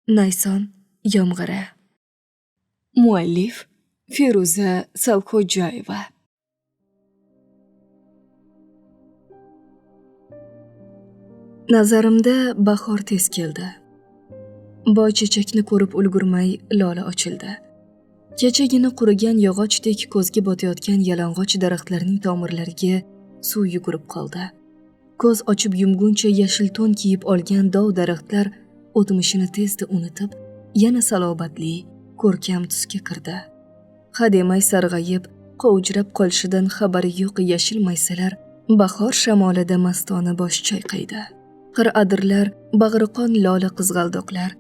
Nayson yomg'iri. Muallif Feruza Salxo'jayeva. Nazarimda bahor tez keldi. Boychechakni ko'rib ulgurmay lola ochildi. Kechagina qurigan yog'ochdek ko'zga botayotgan yalang'och daraxtlarning tomirlariga suv yugurib qoldi. Ko'z ochib yumguncha yashil to'n kiyib olgan dov daraxtlar o'tmishini tezda unutib, yana salobatli, ko'rkam tusga kirdi. Hademay sarg'ayib, qovjirab qolishidan xabari yo'q yashil maysalar bahor shamolida mastona bosh chayqaydi. Qir adirlar, bag'riqon lola qizg'aldoqlar,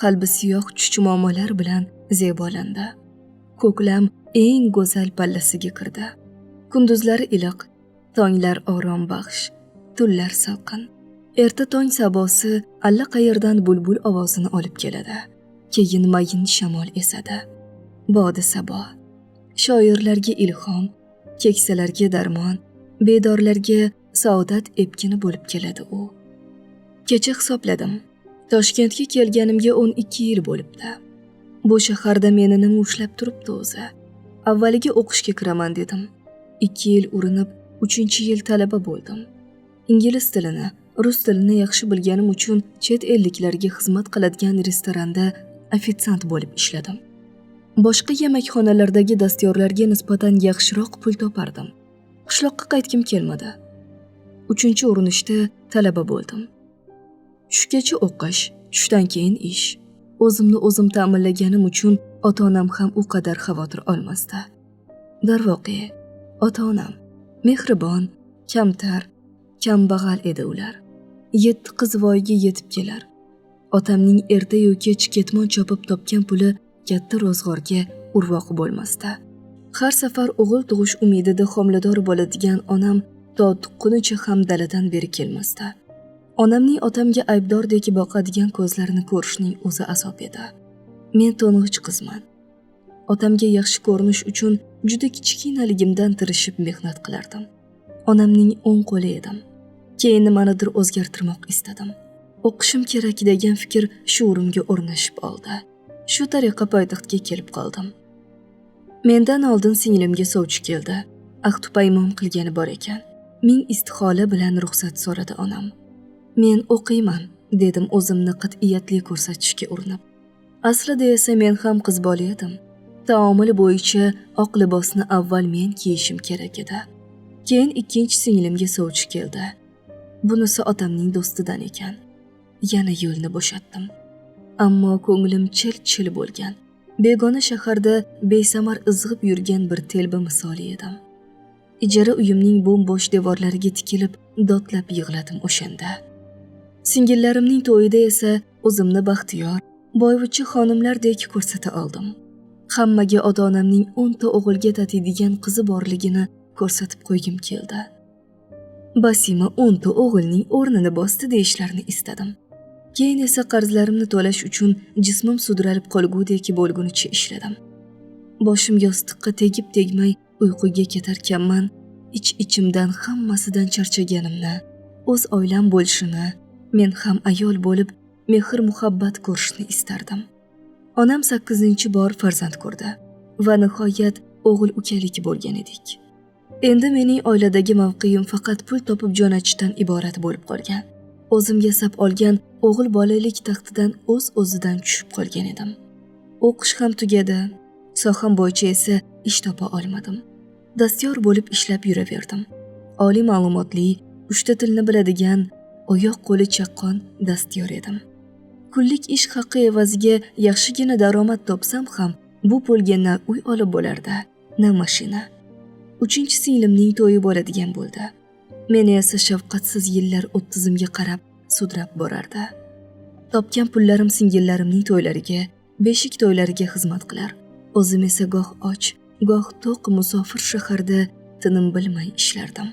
qalbi siyoh chuchmomalar bilan zebolandi. Ko'klam eng go'zal pallasiga kirdi. Kunduzlari iliq, tonglar orom baxsh, tunlar salqin. Erta tong sabosi allaqayerdan bulbul ovozini olib keladi. Keyin mayin shamol esadi. Bodi sabo. Shoirlarga ilhom, keksalarga darmon, bedorlarga saodat epkini bo'lib keladi u. Kecha hisobladim. Toshkentga kelganimga 12 yil bo'libdi. Bu shaharda meni nima ushlab turibdi o'zi? Avvaliga o'qishga kiraman dedim. 2 yil urinib, 3-yil talaba bo'ldim. Ingliz tilini, rus tilini yaxshi bilganim uchun chet elliklarga xizmat qiladigan restoranda ofitsiant bo'lib ishladim. Boshqa yemakxonalardagi dastyorlarga nisbatan yaxshiroq pul topardim. Qishloqqa qaytgim kelmadi. 3-urinishda talaba bo'ldim. Tushgacha o'qish, tushdan keyin ish. O'zimni o'zim ta'minlaganim uchun ota-onam ham u qadar xavotir olmasdi. Darvoqe, ota-onam mehribon, kamtar, kambag'al edi ular. 7 qiz voyaga yetib kelar. Otamning erta-yu kech ketmon chopib topgan puli katta ro'zg'orga urvoq bo'lmasdi. Har safar o'g'il tug'ish umidida homilador bo'ladigan onam to tuqqunicha ham daladan beri kelmasdi. Onamning otamga aybdordek boqadigan ko'zlarini ko'rishning o'zi azob edi. Men to'ng'ich qizman. Otamga yaxshi ko'rinish uchun juda kichkinaligimdan tirishib mehnat qilardim. Onamning o'ng qo'li edim. Keyin nimanidir o'zgartirmoq istadim. O'qishim kerak degan fikr shuurimga o'rnashib oldi. Shu tariqa poytaxtga kelib qoldim. Mendan oldin singlimga sovchi keldi. Ahdi paymon qilgani bor ekan. Ming istihola bilan ruxsat so'radi onam. Men o'qiyman, dedim o'zimni qat'iyatli ko'rsatishga urinib. Aslida esa men ham qiz bola edim. Taomil bo'yicha oq libosni avval men kiyishim kerak edi. Keyin ikkinchi singlimga sovchi keldi. Bunisi otamning do'stidan ekan. Yana yo'lni bo'shatdim. Ammo ko'nglim chil-chil bo'lgan. Begona shaharda besamar izg'ib yurgan bir telba misoli edim. Ijara uyimning bo'm-bo'sh devorlariga tikilib, dodlab yig'ladim o'shanda. Singillarimning to'yida esa o'zimni baxtiyor, boyvuchi xonimlardek ko'rsata oldim. Hammaga ota-onamning 10 ta o'g'ilga tatiydigan qizi borligini ko'rsatib qo'ygim keldi. Basima 10 ta o'g'ilning o'rnini bosdi deyishlarini istadim. Keyin esa qarzlarimni to'lash uchun jismim sudralib qolgudek bo'lgunicha ishladim. Boshim yostiqqa tegib-tegmay uyquga ketarkanman, ich-ichimdan hammasidan charchaganimni, o'z oilam bo'lishini, men ham ayol bo'lib mehr-muhabbat ko'rishni istardim. Onam 8-bor farzand ko'rdi va nihoyat o'g'il ukalik bo'lgan edik. Endi mening oiladagi mavqeim faqat pul topib jo'natishdan iborat bo'lib qolgan. O'zim yasab olgan o'g'il bolalik taxtidan o'z-o'zidan tushib qolgan edim. O'qish ham tugadi, soham bo'yicha esa ish topa olmadim. Dastyor bo'lib ishlab yuraverdim. Oliy ma'lumotli, 3 ta tilni biladigan, oyoq qo'li chaqqon dastyor edim. Kunlik ish haqqi evaziga yaxshigina daromad topsam ham bu pulga na uy olib bo'lardi, na mashina. 3-singlimning to'yi bo'ladigan bo'ldi. Meni esa shafqatsiz yillar 30imga qarab sudrab borardi. Topgan pullarim singillarimning to'ylariga, beshik to'ylariga xizmat qilar. O'zim esa goh och, goh to'q musofir shaharda tinim bilmay ishlardim.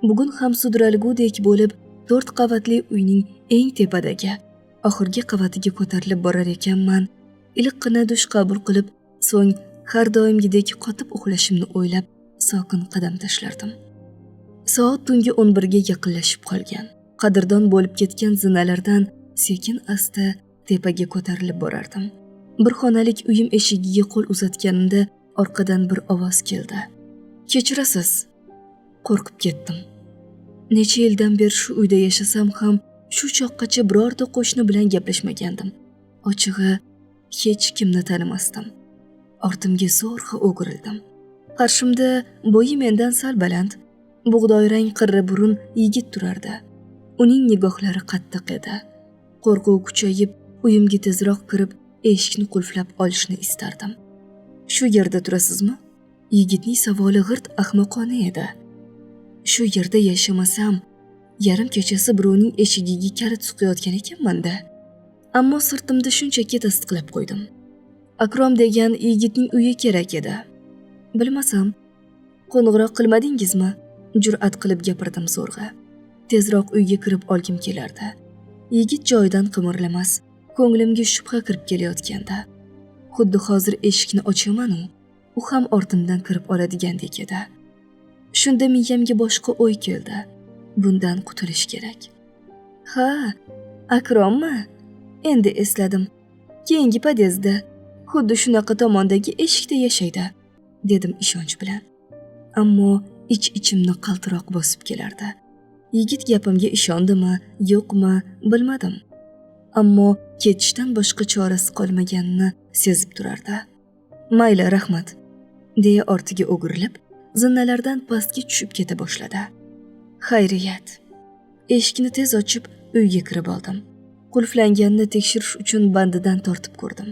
Bugun ham sudralgudek bo'lib 4 qavatli uyning eng tepadagi, oxirgi qavatiga ko'tarilib borar ekanman, iliqqina dush qabul qilib, so'ng har doimgidek qotib uxlashimni o'ylab sokin qadam tashlardim. Soat tungi 11 ga yaqinlashib qolgan. Qadrdon bo'lib ketgan zinalardan sekin asta tepaga ko'tarilib borardim. Bir xonalik uyim eshigiga qo'l uzatganimda orqadan bir ovoz keldi. Kechirasiz. Qo'rqib ketdim. Necha yildan beri shu uyda yashasam ham shu choqqacha birorta qo'shni bilan gaplashmagandim. Ochig'i, hech kimni tanimasdim. Ortimga zo'rg'a o'girildim. Qarshimda bo'yi mendan sal baland, bug'doyrang qirra burun yigit turardi. Uning nigohlari qattiq edi. Qo'rquv kuchayib, uyimga tezroq kirib, eshikni qulflab olishni istardim. Shu yerda turasizmi? Yigitning savoli g'irt ahmoqona edi. Shu yerda yashamasam, yarim kechasi birovning eshigiga kalit suqayotgan ekanman-da. Ammo sirtimda shunchaki tasdiqlab qo'ydim. Akrom degan yigitning uyi kerak edi. Bilmasam, qo'ng'iroq qilmadingizmi? Jur'at qilib gapirdim zo'rg'a. Tezroq uyga kirib olgim kelardi. Yigit joyidan qimirlamas, ko'nglimga shubha kirib kelayotganda. Xuddi hozir eshikni ochaman-u, u ham ortimdan kirib oladigandek edi. Shunda miyamga boshqa o'y keldi. Bundan qutulish kerak. Ha, Akrommi? Endi esladim. Keyingi podezdda, xuddi shunaqa tomondagi eshikda yashaydi, dedim ishonch bilan. Ammo ich-ichimni qaltiroq bosib kelardi. Yigit gapimga ishondimi, yo'qmi, bilmadim. Ammo ketishdan boshqa chorasi qolmaganini sezib turardi. Mayli, rahmat, deya ortiga o'girilib, zinalardan pastga tushib keta boshladi. Xayriyat. Eshikni tez ochib, uyga kirib oldim. Qulflanganini tekshirish uchun bandidan tortib ko'rdim.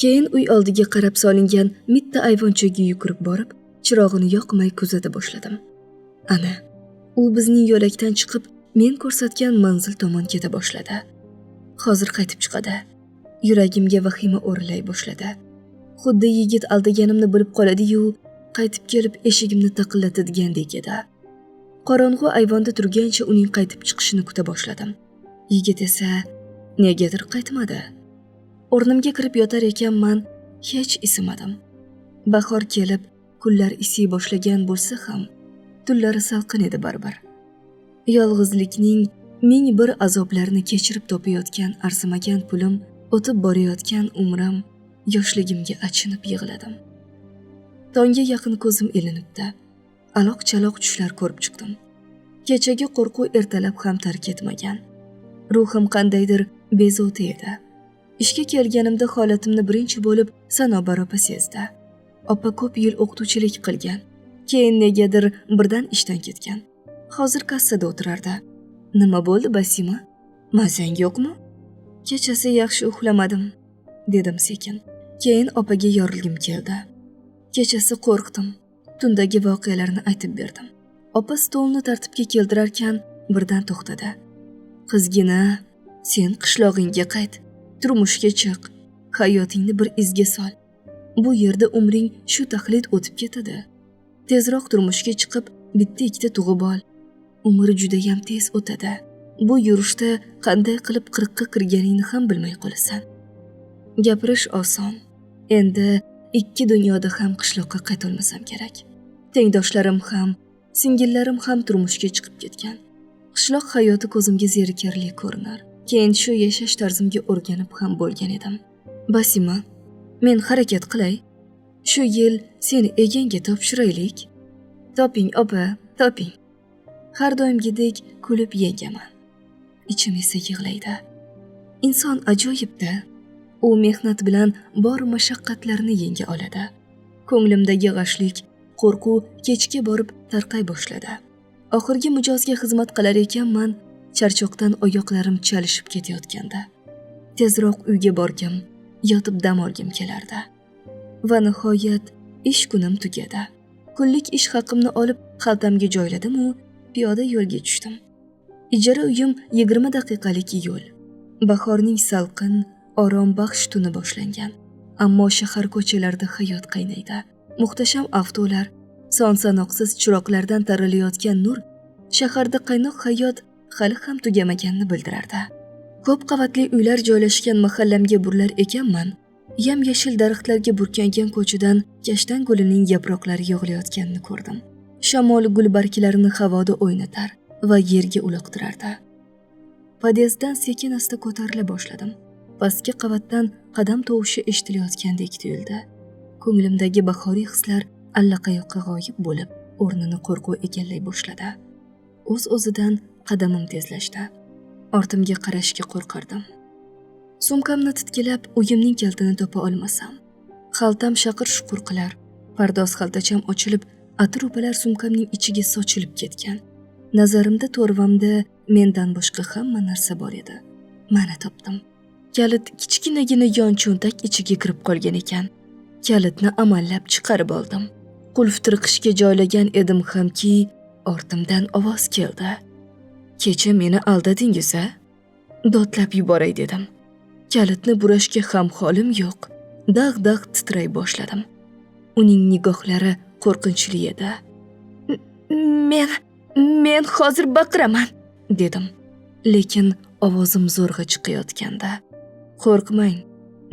Keyin uy oldiga qarab solingan mitta ayvonchaga yugurib borib, chirog'ini yoqmay kuzata boshladim. Ana, u bizning yo'lakdan chiqib, men ko'rsatgan manzil tomon keta boshladi. Hozir qaytib chiqadi. Yuragimga vahima o'rlay boshladi. Xuddi yigit aldaganimni bilib qoladi-yu, qaytib kelib eshigimni taqillatadigandek edi. Qorong'u ayvonda turgancha uning qaytib chiqishini kuta boshladim. Yigit esa negadir qaytmadi. O'rnimga kirib yotar ekanman, hech isimadim. Bahor kelib, kunlar isiy boshlagan bo'lsa ham, tunlari salqin edi baribir. Yolg'izlikning ming bir azoblarini kechirib topayotgan arzimagan pulim, o'tib borayotgan umrim, yoshligimga achinib yig'ladim. Tongga yaqin ko'zim ilinibdi. Aloq-chaloq tushlar ko'rib chiqdim. Kechagi qo'rquv ertalab ham tark etmagan. Ruhim qandaydir bezovta edi. Ishga kelganimda holatimni birinchi bo'lib Sanobar opa sezdi. Opa ko'p yil o'qituvchilik qilgan. Keyin negadir birdan ishdan ketgan. Hozir kassada o'tirardi. Nima bo'ldi, Basima? Mazang yo'qmi? Kechasi yaxshi uxlamadim, dedim sekin. Keyin opaga yorilgim keldi. Kechasi qo'rqdim. Tundagi voqealarni aytib berdim. Opa stolni tartibga keltirarkan birdan to'xtadi. Qizgina, sen qishlog'ingga qayt, turmushga chiq, hayotingni bir izga sol. Bu yerda umring shu taxlit o'tib ketadi. Tezroq turmushga chiqib, bitta-ikkita tug'ib ol. Umr judayam tez o'tadi. Bu yurishda qanday qilib 40ga kirganingni ham bilmay qolasan. Gapirish oson. Endi ikki dunyoda ham qishloqqa qaytolmasam kerak. Tengdoshlarim ham, singillarim ham turmushga chiqib ketgan. Qishloq hayoti ko'zimga zerikarli ko'rinar. Keyin shu yashash tarzimga o'rganib ham bo'lgan edim. Basima, men harakat qilay. Shu yil seni egangga topshiraylik. Toping, opa, toping. Har doimgidek kulib yengaman. Ichim esa yig'laydi. Inson ajoyibda. U mehnat bilan bor mashaqqatlarni yenga oladi. Ko'nglimdagi g'ashlik, qo'rquv kechga borib tarqay boshladi. Oxirgi mijozga xizmat qilar ekanman, charchoqdan oyoqlarim chalishib ketayotganda. Tezroq uyga borgim, yotib dam olgim kelardi. Va nihoyat ish kunim tugadi. Kunlik ish haqimni olib xaltamga joyladim-u, piyoda yo'lga tushdim. Ijara uyim 20 daqiqalik yo'l. Bahorning salqin, orombaxsh tuni boshlangan. Ammo shahar ko'chalarida hayot qaynaydi. Muhtasham avtolar, son-sanoqsiz chiroqlardan taralayotgan nur shaharda qaynoq hayot hali ham tugamaganini bildirardi. Ko'p qavatli uylar joylashgan mahallamga burilar ekanman, yam-yashil daraxtlarga burkangan ko'chadan kashtan gulining yaproqlari yog'ilayotganini ko'rdim. Shamol gul barglarini havoda o'ynatar va yerga uloqtirardi. Podyezddan sekin asta ko'tarila boshladim. Pastki qavatdan qadam tovushi eshitilayotgandek tuyuldi. Ko'nglimdagi bahoriy hislar allaqayoqqa g'oyib bo'lib, o'rnini qo'rquv egallay boshladi. O'z-o'zidan qadamim tezlashdi. Ortimga qarashga qo'rqardim. Sumkamni titkilab, uyimning kalitini topa olmasam, xaltam shaqir-shuqur qilar, pardoz xaltacham ochilib, atir-upalar sumkamning ichiga sochilib ketgan. Nazarimda to'rvamda mendan boshqa hamma narsa bor edi. Mana topdim. Kalit kichkinagina yon cho'ntak ichiga kirib qolgan ekan. Kalitni amallab chiqarib oldim. Qulf tirqishga joylagan edim hamki, ortimdan ovoz keldi. Kecha meni aldadingiz-a? Dodlab yuboray dedim. Kalitni burashga ham holim yo'q. Dag'-dag' titray boshladim. Uning nigohlari qo'rqinchli edi. Men hozir baqiraman, dedim. Lekin ovozim zo'rg'a chiqayotganda. Qo'rqmang,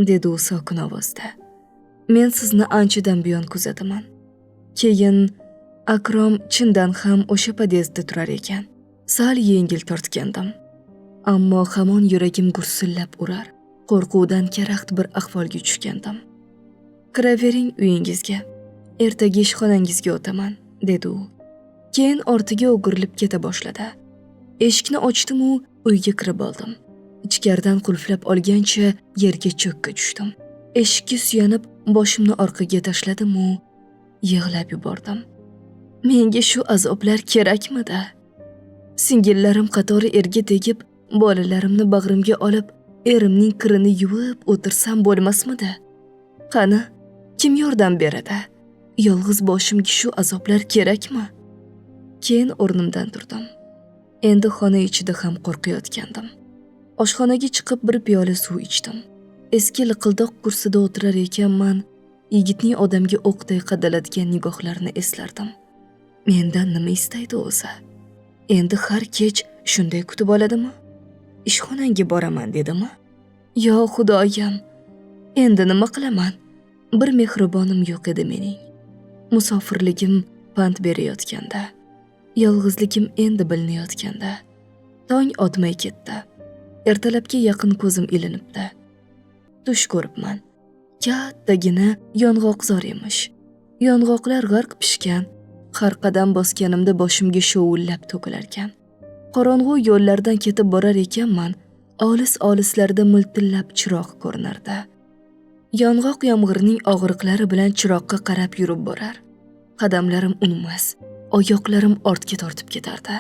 dedi u sokin ovozda. Men sizni anchadan buyon kuzataman. Keyin Akrom chindan ham o'sha podyezdda turar ekan. Sal yengil tortgandim. Ammo hamon yuragim gursillab urar. Qo'rquvdan karaxt bir ahvolga tushgandim. Kiravering uyingizga. Ertaga ishxonangizga o'taman, dedi u. Keyin ortiga o'girilib keta boshladi. Eshikni ochdim u uyga kirib oldim. Ichkaridan qulflab olgancha yerga cho'kka tushdim. Eshikka suyanib boshimni orqaga tashladim u yig'lab yubordim. Menga shu azoblar kerakmidi? Singillarim qatori erga tegib, bolalarimni bag'rimga olib, erimning kirini yuvib o'tirsam bo'lmasmidi? Qani, kim yordam beradi? Yolg'iz boshimga shu azoblar kerakmi? Keyin o'rnimdan turdim. Endi xona ichida ham qo'rqayotgandim. Oshxonaga chiqib bir piyola suv ichdim. Eski liqildoq kursida o'tirar ekanman, yigitning odamga o'qday qadaladigan nigohlarini eslardim. Mendan nima istaydi o'zi? Endi har kech shunday kutib oladimi? Ishxonangga boraman dedimi? Yo Xudoyim, endi nima qilaman? Bir mehribonim yo'q edi mening. Musofirligim pand berayotganda, yolg'izligim endi bilinayotganda, tong otmay ketdi. Ertalabga yaqin ko'zim ilinibdi. Tush ko'ribman. Kattagina yong'oqzor emish. Yong'oqlar g'arq pishgan. Har qadam bosganimda boshimga shovullab to'kilarkan. Qorong'u yo'llardan ketib borar ekanman, olis-olislarda miltillab chiroq ko'rinardi. Yong'oq yomg'irning og'riqlari bilan chiroqqa qarab yurib borar. Qadamlarim unmas, oyoqlarim ortga tortib ketardi.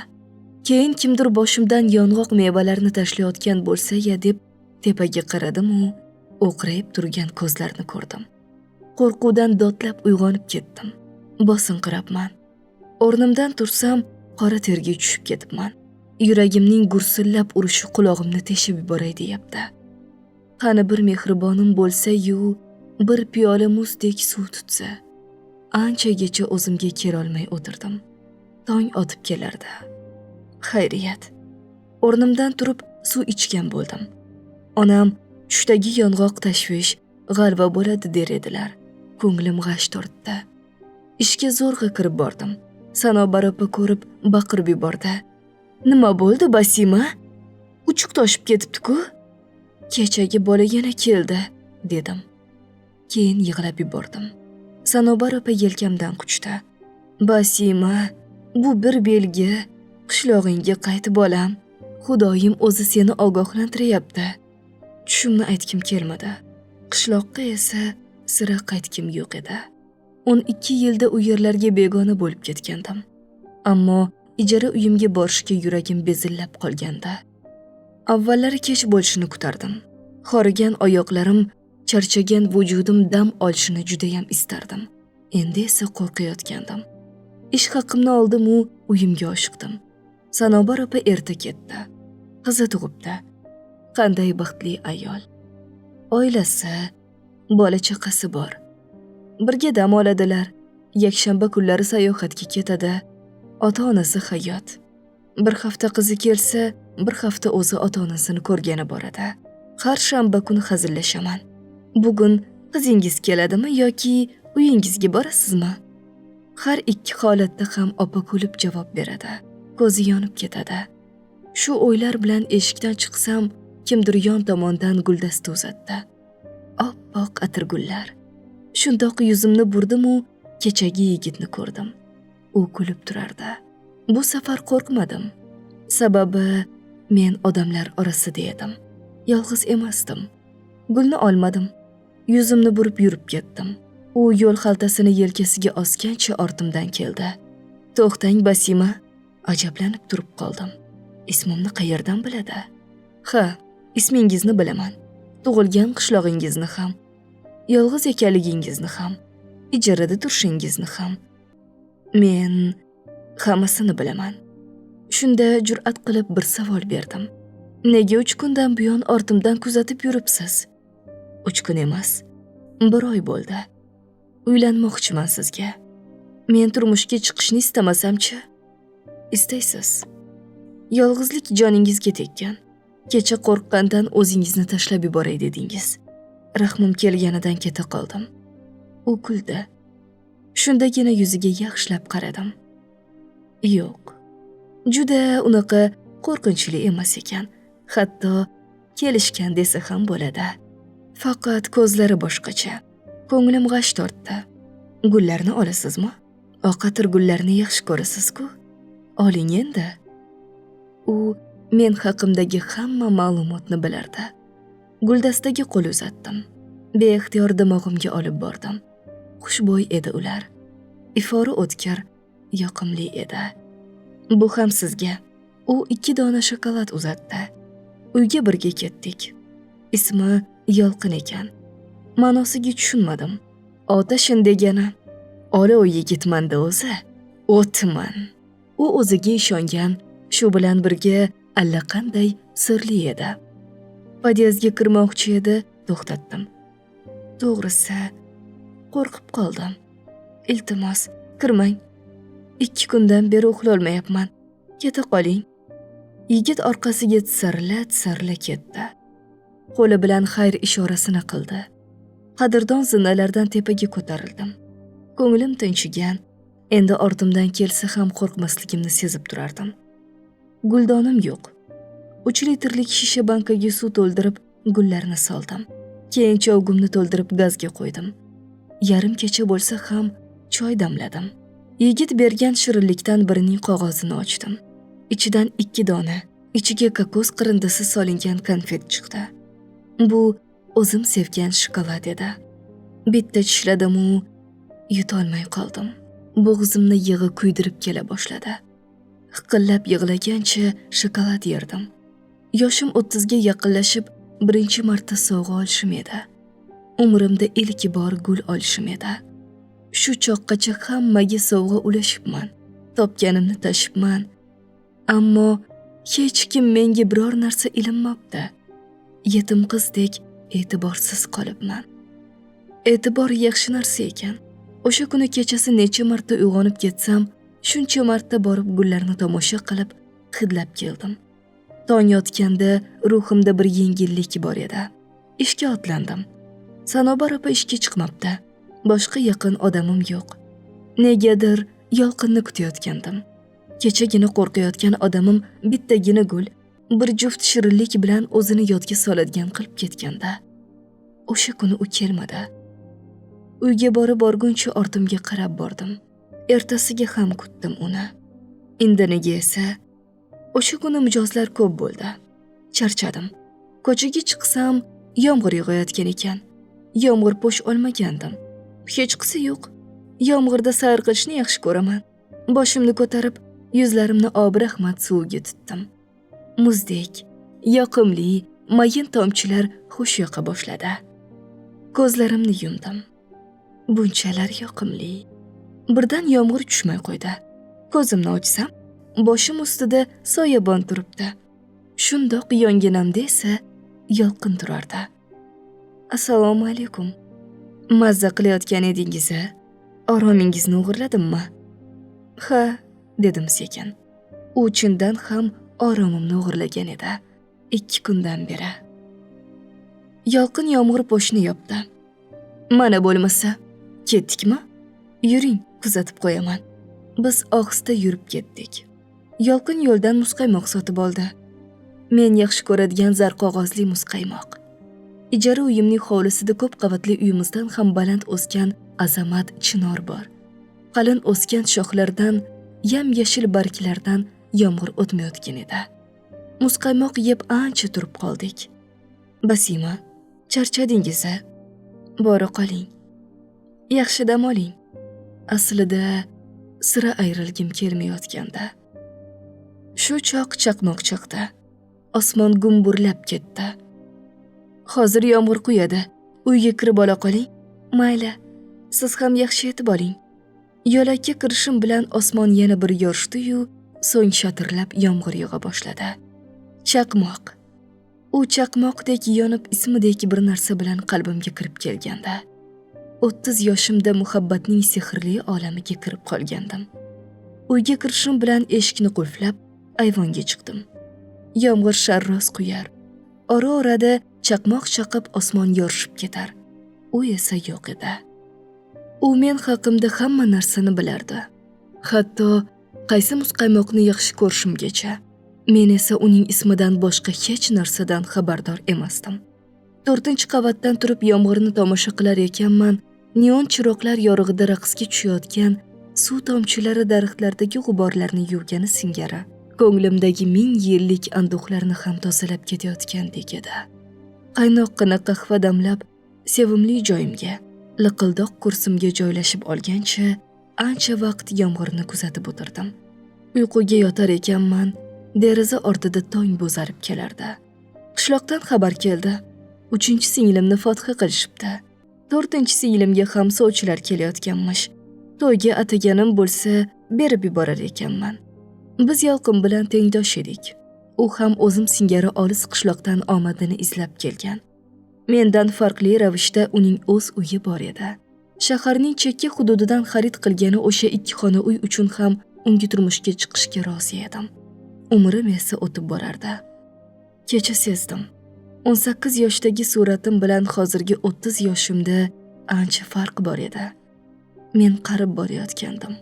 Keyin kimdir boshimdan yong'oq mevalarini tashlayotgan bo'lsa-ya deb tepaga qaradim-u, o'qrayib turgan ko'zlarni ko'rdim. Qo'rquvdan dodlab uyg'onib ketdim. Bosinqirabman. O'rnimdan tursam, qora terga tushib ketibman. Yuragimning gursillab urishi qulog'imni teshib yuboray deyapti. Qani bir mehribonim bo'lsa-yu, bir piyola muzdek suv tutsa. Anchagacha o'zimga kelolmay o'tirdim. Tong otib kelardi. Xayriyat. O'rnimdan turib suv ichgan bo'ldim. Onam tushdagi yong'oq tashvish, g'alva bo'ladi der edilar. Ko'nglim g'ash tortdi. Ishga zo'rg'a kirib bordim. Sanobar opa ko'rib baqirib yubordi. Nima bo'ldi, Basima? Uchuq toshib ketibdi-ku. Kechagi bola yana keldi, dedim. Keyin yig'lab yubordim. Sanobar opa yelkamdan quchdi. Basima, bu bir belgi. Qishlog'ingga qayt bolam. Xudoyim o'zi seni ogohlantiryapti. Tushimni aytkim kelmadi. Qishloqqa esa sira qaytkim yo'q edi. 12 yilda u yerlarga begona bo'lib ketgandim. Ammo ijara uyimga borishga yuragim bezillab qolgandi. Avvallari kech bo'lishini kutardim. Xorigan oyoqlarim, charchagan vujudim dam olishini judayam istardim. Endi esa qo'rqayotgandim. Ish haqimni oldim-u uyimga oshiqdim. Sanobar opa erta ketdi. Qizi tug'ibdi. Qanday baxtli ayol. Oilasi, bola chaqasi bor. Birga dam oladilar. Yakshanba kunlari sayohatga ketadi. Ota-onasi hayot. Bir hafta qizi kelsa, bir hafta o'zi ota-onasini ko'rgani boradi. Har shanba kuni hazillashaman. Bugun qizingiz keladimi yoki uyingizga borasizmi? Har ikki holatda ham opa kulib javob beradi. Ko'zi yonib ketadi. Shu o'ylar bilan eshikdan chiqsam, Kimdir yon tomondan guldasta uzatdi. Oppoq atirgullar. Shundoq yuzimni burdim-u, kechagi yigitni ko'rdim. U kulib turardi. Bu safar qo'rqmadim. Sababi men odamlar orasida edim. Yolg'iz emasdim. Gulni olmadim. Yuzimni burib yurib ketdim. U yo'l xaltasini yelkasiga osgancha ortimdan keldi. To'xtang, Basima. Ajablanib turib qoldim. Ismimni qayerdan biladi? Ha, ismingizni bilaman. Tug'ilgan qishlog'ingizni ham, yolg'iz ekanligingizni ham, ijarada turishingizni ham. Men hammasini bilaman. Shunda jur'at qilib bir savol berdim. Nega 3 kundan buyon ortimdan kuzatib yuribsiz? 3 kun emas, 1 oy bo'ldi. Uylanmoqchiman sizga. Men turmushga chiqishni istamasam-chi? Istaysiz. Yolg'izlik joningizga tekkan. Kecha qo'rqqandan o'zingizni tashlab yuboray dedingiz. Rahmim kelganidan keta qoldim. U kuldi. Shundagina yuziga yaxshilab qaradim. Yo'q. Juda unaqa qo'rqinchli emas ekan. Hatto kelishgan desa ham bo'ladi. Faqat ko'zlari boshqacha. Ko'nglim g'ash tortdi. Gullarni olasizmi? Oq atir gullarni yaxshi ko'rasiz-ku. Oling endi. U men haqimdagi hamma ma'lumotni bilardi. Guldastaga qo'l uzatdim. Beixtiyor dimog'imga olib bordim. Xushbo'y edi ular. Ifori o'tkir, yoqimli edi. Bu ham sizga. U 2 dona shokolad uzatdi. Uyga birga ketdik. Ismi Yolqin ekan. Ma'nosiga tushunmadim. Otashin degani. Olov yigitman-da o'zi. O'tman. U o'ziga ishongan, shu bilan birga allaqanday sirli edi. Podyezdga kirmoqchi edi, to'xtatdim. To'g'risi, qo'rqib qoldim. Iltimos, kirmang. 2 kundan beri uxlolmayapman. Keta qoling. Yigit orqasiga tisarla-tisarla ketdi. Qo'li bilan xayr ishorasini qildi. Qadrdon zinalardan tepaga ko'tarildim. Ko'nglim tinchigan, endi ortimdan kelsa ham qo'rqmasligimni sezib turardim. Guldonim yo'q. 3 litrlik shisha bankaga suv to'ldirib gullarni soldim. Keyin chovgumni to'ldirib gazga qo'ydim. Yarim kecha bo'lsa ham choy damladim. Yigit bergan shirinlikdan birining qog'ozini ochdim. Ichidan 2 dona, ichiga kokos qirindisi solingan konfet chiqdi. Bu o'zim sevgan shokolad edi. Bitta tishladim-u, yutolmay qoldim. Bo'g'zimni yig'i kuydirib kela boshladi. Hiqillab yig'lagancha shokolad yerdim. Yoshim 30 ga yaqinlashib, birinchi marta sovg'a olishim edi. Umrimda ilk bor gul olishim edi. Shu choqqacha hammaga sovg'a ulashibman, topganimni tashibman. Ammo hech kim menga biror narsa ilinmabdi. Yetim qizdek e'tiborsiz qolibman. E'tibor yaxshi narsa ekan. O'sha kuni kechasi necha marta uyg'onib ketsam, shuncha marta borib gullarni tomosha qilib, hidlab keldim. Tong yotganda ruhimda bir yengillik bor edi. Ishga otlandim. Sanobar opa ishga chiqmabdi. Boshqa yaqin odamim yo'q. Negadir Yolqinni kutayotgandim. Kechagina qo'rqayotgan odamim bittagina gul, bir juft shirinlik bilan o'zini yodga soladigan qilib ketganda. O'sha kuni u kelmadi. Uyga borib borguncha ortimga qarab bordim. Ertasiga ham kutdim uni. Indiniga esa o'sha kuni mijozlar ko'p bo'ldi. Charchadim. Ko'chaga chiqsam, yomg'ir yog'ayotgan ekan. Yomg'ir po'sh olmagandim. Hechqisi yo'q. Yomg'irda sayr qilishni yaxshi ko'raman. Boshimni ko'tarib, yuzlarimni obi rahmat suviga tutdim. Muzdek, yoqimli, mayin tomchilar xush yoqa boshladi. Ko'zlarimni yumdim. Bunchalar yoqimli. Birdan yomg'ir tushmay qo'ydi. Ko'zimni ochsam, boshim ustida soyabon turibdi. Shundoq yonginamda esa Yolqin turardi. Assalomu alaykum. Mazza qilayotgan edingiz-a? Oromingizni o'g'irladimmi? Ha, dedim sekin. U chindan ham oromimni o'g'irlagan edi. 2 kundan beri. Yolqin yomg'ir po'shni yopdi. Mana bo'lmasa, ketdikmi? Yuring, kuzatib qo'yaman. Biz ohista yurib ketdik. Yolqin yo'ldan muzqaymoq sotib oldi. Men yaxshi ko'radigan zarqog'ozli muzqaymoq. Ijara uyimning hovlisida ko'p qavatli uyimizdan ham baland o'sgan azamat chinor bor. Qalin o'sgan shoxlardan, yam-yashil barglardan yomg'ir o'tmayotgan edi. Muzqaymoq yeb ancha turib qoldik. Basima, charchadingiz-a? Bora qoling. Yaxshi dam oling. Aslida sira ayrilgim kelmayotganda. Shu choq chaqmoq chaqdi. Osmon gumburlab ketdi. Hozir yomg'ir quyadi. Uyga kirib ola qoling. Mayli, siz ham yaxshi yetib oling. Yo'lakka kirishim bilan osmon yana bir yorishdi-yu, so'ng shatirlab yomg'ir yog'a boshladi. Chaqmoq. U chaqmoqdek yonib, ismidek bir narsa bilan qalbimga kirib kelganda. 30 yoshimda muhabbatning sehrli olamiga kirib qolgandim. Uyga kirishim bilan eshikni qulflab, ayvonga chiqdim. Yomg'ir sharros quyar. Ora-orada chaqmoq chaqib osmon yorishib ketar. U esa yo'q edi. U men haqimda hamma narsani bilardi. Hatto qaysi muzqaymoqni yaxshi ko'rishimgacha. Men esa uning ismidan boshqa hech narsadan xabardor emasdim. 4-qavatdan turib yomg'irni tomosha qilar ekanman, neon chiroqlar yorug'ida raqsga tushayotgan suv tomchilari daraxtlardagi g'uborlarni yuvgani singari ko'nglimdagi 1000 yillik anduhlarni ham tozalab ketayotgandek edi. Qaynoqqina qahva damlab, sevimli joyimga, liqildoq kursimga joylashib olgancha ancha vaqt yomg'irni kuzatib o'tirdim. Uyquga yotar ekanman, deraza ortida tong bo'zarib kelardi. Qishloqdan xabar keldi. 3-singlimni fotiha qilishibdi. 4-singlimga ham sovchilar kelayotganmish. To'yga ataganim bo'lsa, berib yuborar ekanman. Biz Yolqin bilan tengdosh edik. U ham o'zim singari olis qishloqdan omadini izlab kelgan. Mendan farqli ravishda uning o'z uyi bor edi. Shaharning chekka hududidan xarid qilgani o'sha 2 xona uy uchun ham unga turmushga chiqishga rozi edim. Umrim esa o'tib borardi. Kecha sezdim. 18 yoshdagi suratim bilan hozirgi 30 yoshimda ancha farq bor edi. Men qarib borayotgandim.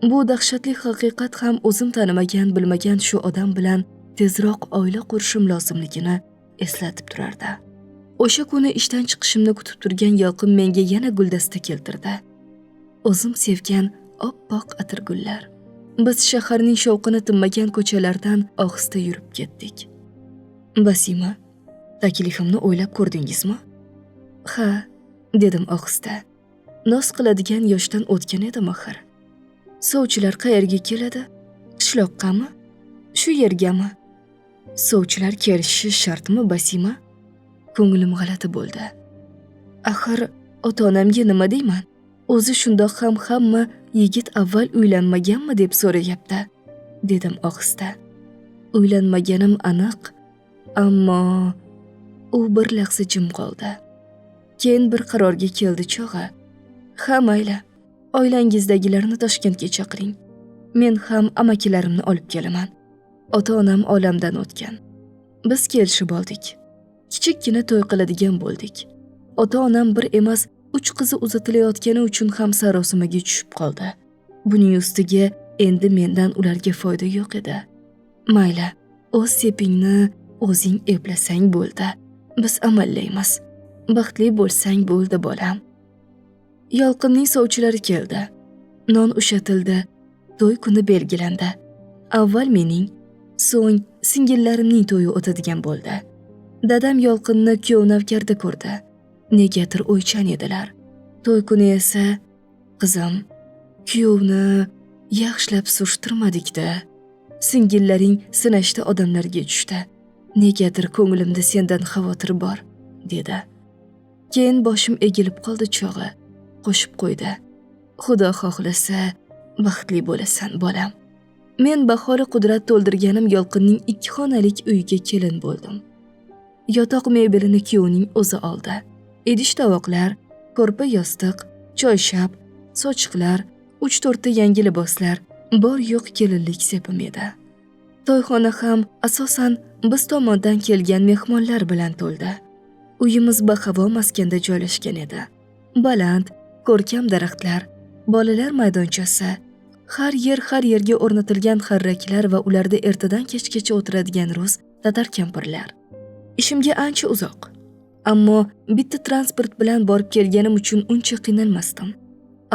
Bu dahshatli haqiqat ham o'zim tanimagan, bilmagan shu odam bilan tezroq oila qurishim lozimligini eslatib turardi. O'sha kuni ishdan chiqishimni kutib turgan Yolqin menga yana guldasta keltirdi. O'zim sevgan oppoq atirgullar. Biz shaharning shovqini tinmagan ko'chalardan ohista yurib ketdik. Basima, taklifimni o'ylab ko'rdingizmi? Ha, dedim ohista. Noz qiladigan yoshdan o'tgan edim axir. Sovchilar qayerga keladi? Qishloqqami? Shu yergami? Sovchilar kelishi shartmi, Basima? Ko'nglim g'alati bo'ldi. Axir ota-onamga nima deyman? O'zi shundoq ham hamma yigit avval uylanmaganmi deb so'rayapti, dedim ohista. Uylanmaganim aniq, ammo u bir lahza jim qoldi. Keyin bir qarorga keldi chog'i. Ha, mayli. Oilangizdagilarni Toshkentga chaqiring. Men ham amakilarimni olib kelaman. Ota-onam olamdan o'tgan. Biz kelishib oldik. Kichikkina to'y qiladigan bo'ldik. Ota-onam bir emas, 3 qizi uzatilayotgani uchun ham sarosimaga tushib qoldi. Buning ustiga endi mendan ularga foyda yo'q edi. Mayli, o'z sepingni o'zing eplasang bo'ldi. Biz amallaymiz. Baxtli bo'lsang bo'ldi, bolam. Yolqinning sovchilari keldi. Non ushatildi. To'y kuni belgilandi. Avval mening, so'ng singillarimning to'yi o'tadigan bo'ldi. Dadam Yolqinni kuyov navkarda ko'rdi. Negadir o'ychan edilar. To'y kuni esa, qizim, kuyovni yaxshilab surishtirmadik-da. Singillaring sinashda odamlarga tushdi. Negadir ko'nglimda sendan xavotir bor, dedi. Keyin boshim egilib qoldi chog'i. Qo'shib qo'ydi. Xudo xohlasa, baxtli bo'lasan, bolam. Men bahori qudrat to'ldirganim Yolqinning 2 xonalik uyiga kelin bo'ldim. Yotoq mebelini kuyovning o'zi oldi. Idish tovoqlar, ko'rpa yostiq, choyshab, sochiqlar, 3-4 ta yangi liboslar, bor yo'q kelinlik sepim edi. To'yxona ham asosan biz tomondan kelgan mehmonlar bilan to'ldi. Uyimiz bahavo maskanda joylashgan edi. Baland, ko'rkam daraxtlar, bolalar maydonchasi, har yer har yerga o'rnatilgan xarraklar va ularda ertadan kechgacha o'tiradigan rus Tatar kampirlar. Ishimga ancha uzoq. Ammo bitta transport bilan borib kelganim uchun uncha qiynalmasdim.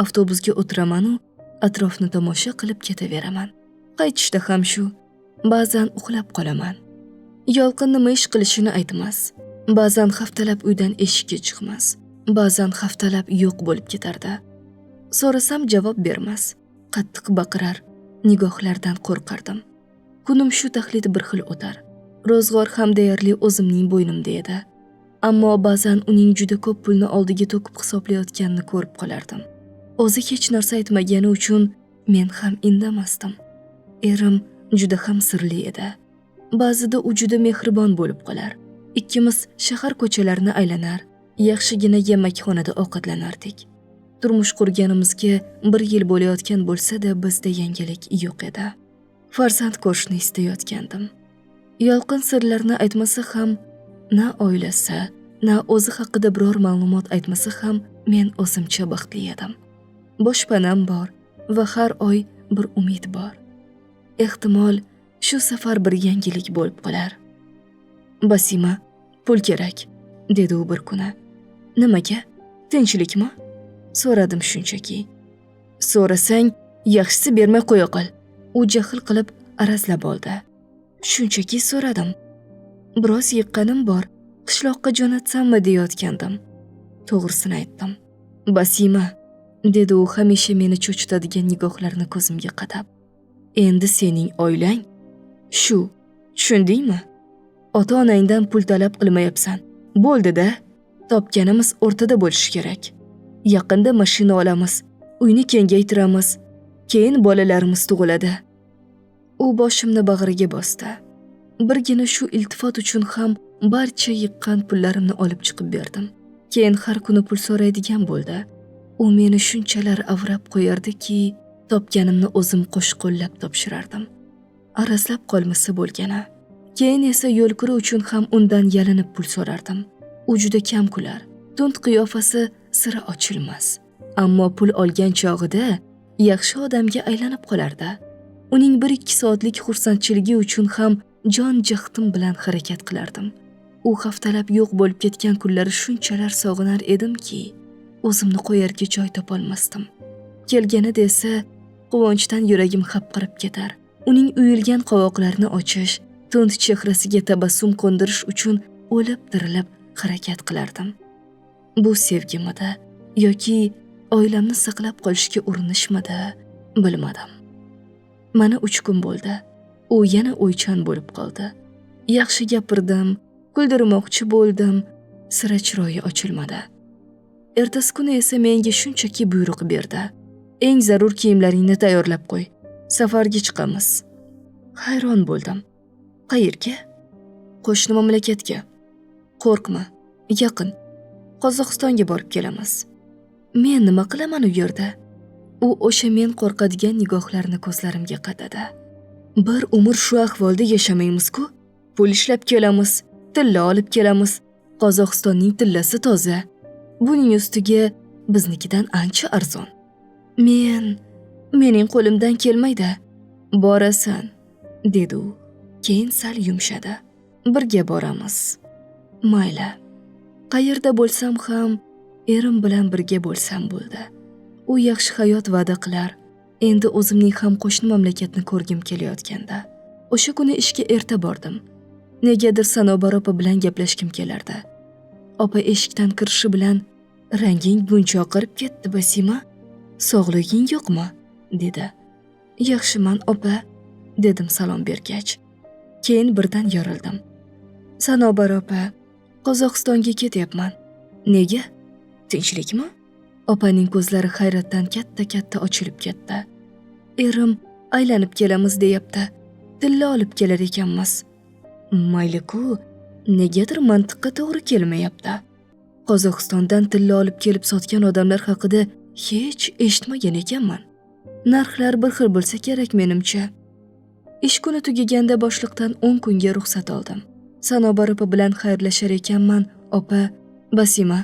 Avtobusga o'tiraman-u, atrofni tomosha qilib ketaveraman. Qaytishda ham shu. Ba'zan uxlab qolaman. Yolqin nima ish qilishini aytmas. Ba'zan haftalab uydan eshikka chiqmas. Ba'zan haftalab yo'q bo'lib ketardi. So'rasam javob bermas. Qattiq baqirar. Nigohlardan qo'rqardim. Kunim shu taxlit bir xil o'tar. Ro'zg'or ham deyarli o'zimning bo'ynimda edi. Ammo ba'zan uning juda ko'p pulni oldiga to'kib hisoblayotganini ko'rib qolardim. O'zi hech narsa aytmagani uchun men ham indamasdim. Erim juda ham sirli edi. Ba'zida u juda mehribon bo'lib qolar. Ikkimiz shahar ko'chalarini aylanar, yaxshigina yemakxonada ovqatlanardik. Turmush qurganimizga 1 yil bo'layotgan bo'lsa-da, bizda yangilik yo'q edi. Farzand ko'rishni istayotgandim. Yolqin sirlarni aytmasa ham, na oilasi, na o'zi haqida biror ma'lumot aytmasa ham, men o'zimcha baxtli edim. Boshpanam bor va har oy bir umid bor. Ehtimol shu safar bir yangilik bo'lib qolar. Basima, pul kerak, dedi u bir kuni. Nimaga? Tinchlikmi? So'radim shunchaki. So'rasang, yaxshisi bermay qo'ya qol. U jahl qilib arazlab oldi. Shunchaki so'radim. Biroz yiqqanim bor, qishloqqa jo'natsammi deyotgandim. To'g'risini aytdim. Basima, dedi u hamisha meni cho'chitadigan nigohlarni ko'zimga qadab. Endi sening oilang shu, tushundingmi? Ota-onangdan pul talab qilmayapsan. Bo'ldi-da, topganimiz o'rtada bo'lishi kerak. Yaqinda mashina olamiz, uyni kengaytiramiz, keyin bolalarimiz tug'iladi. U boshimni bag'riga bosdi. Birgina shu iltifot uchun ham barcha yiqqan pullarimni olib chiqib berdim. Keyin har kuni pul so'raydigan bo'ldi. U meni shunchalar avrab qo'yardiki, topganimni o'zim qo'shqo'llab topshirardim. Arazlab qolmasa bo'lgani. Keyin esa yo'lkiri uchun ham undan yalinib pul so'rardim. U juda kam kular. Tund qiyofasi sira ochilmas. Ammo pul olgan chog'ida yaxshi odamga aylanib qolardi. Uning 1-2 soatlik xursandchiligi uchun ham jon jahdim bilan harakat qilardim. U haftalab yo'q bo'lib ketgan kunlari shunchalar sog'inar edimki, o'zimni qo'yarga joy topolmasdim. Kelganida esa quvonchdan yuragim hapqirib ketar. Uning uyilgan qovoqlarini ochish, tund chehrasiga tabassum qo'ndirish uchun o'lib tirilib harakat qilardim. Bu sevgimidi yoki oilamni saqlab qolishga urinishmidi, bilmadim. Mana 3 kun bo'ldi. U yana o'ychan bo'lib qoldi. Yaxshi gapirdim, kuldirmoqchi bo'ldim, sira chiroyi ochilmadi. Ertasi kuni esa menga shunchaki buyruq berdi. Eng zarur kiyimlaringni tayyorlab qo'y. Safarga chiqamiz. Hayron bo'ldim. Qayerga? Qo'shni mamlakatga. Qo'rqma, yaqin. Qozog'istonga borib kelamiz. Men nima qilaman u yerda? U o'sha men qo'rqadigan nigohlarni ko'zlarimga qadadi. Bir umr shu ahvolda yashamaymiz-ku. Pul ishlab kelamiz, tilla olib kelamiz. Qozog'istonning tillasi toza. Buning ustiga biznikidan ancha arzon. Mening qo'limdan kelmaydi. Borasan, dedi u. Keyin sal yumshadi. Birga boramiz. Mayli. Qayerda bo'lsam ham erim bilan birga bo'lsam bo'ldi. U yaxshi hayot va'da qilar. Endi o'zimning ham qo'shni mamlakatni ko'rgim kelayotganda. O'sha kuni ishga erta bordim. Negadir Sanobar opa bilan gaplashgim kelardi. Opa eshikdan kirishi bilan ranging buncha oqarib ketdi, Basima. Sog'lig'ing yo'qmi? dedi. Yaxshiman, opa, dedim salom bergach. Keyin birdan yorildim. Sanobar opa, Qozog'istonga ketyapman. Nega? Tinchlikmi? Opaning ko'zlari hayratdan katta-katta ochilib ketdi. Erim aylanib kelamiz deyapti. Tilla olib kelar ekanmiz. Mayli-ku, negadir mantiqqa to'g'ri kelmayapti. Qozog'istondan tilla olib kelib sotgan odamlar haqida hech eshitmagan ekanman. Narxlar bir xil bo'lsa kerak menimcha. Ish kuni tugaganda boshliqdan 10 kunga ruxsat oldim. Sanobar opa bilan xayrlashar ekanman, opa, Basima,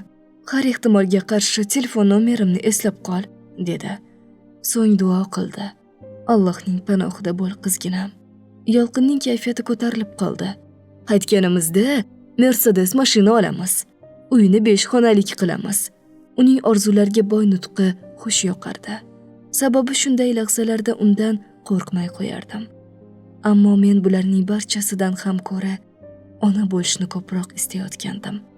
har ehtimolga qarshi telefon nomerimni eslab qol, dedi. So'ng duo qildi. Allohning panohida bo'l qizginam. Yolqinning kayfiyati ko'tarilib qoldi. Qaytganimizda Mercedes mashina olamiz. Uyni 5 xonalik qilamiz. Uning orzularga boy nutqi xush yoqardi. Sababi shunday lahzalarda undan qo'rqmay qo'yardim. Ammo men bularning barchasidan ham ko'ra ona bo'lishni ko'proq istayotgandim.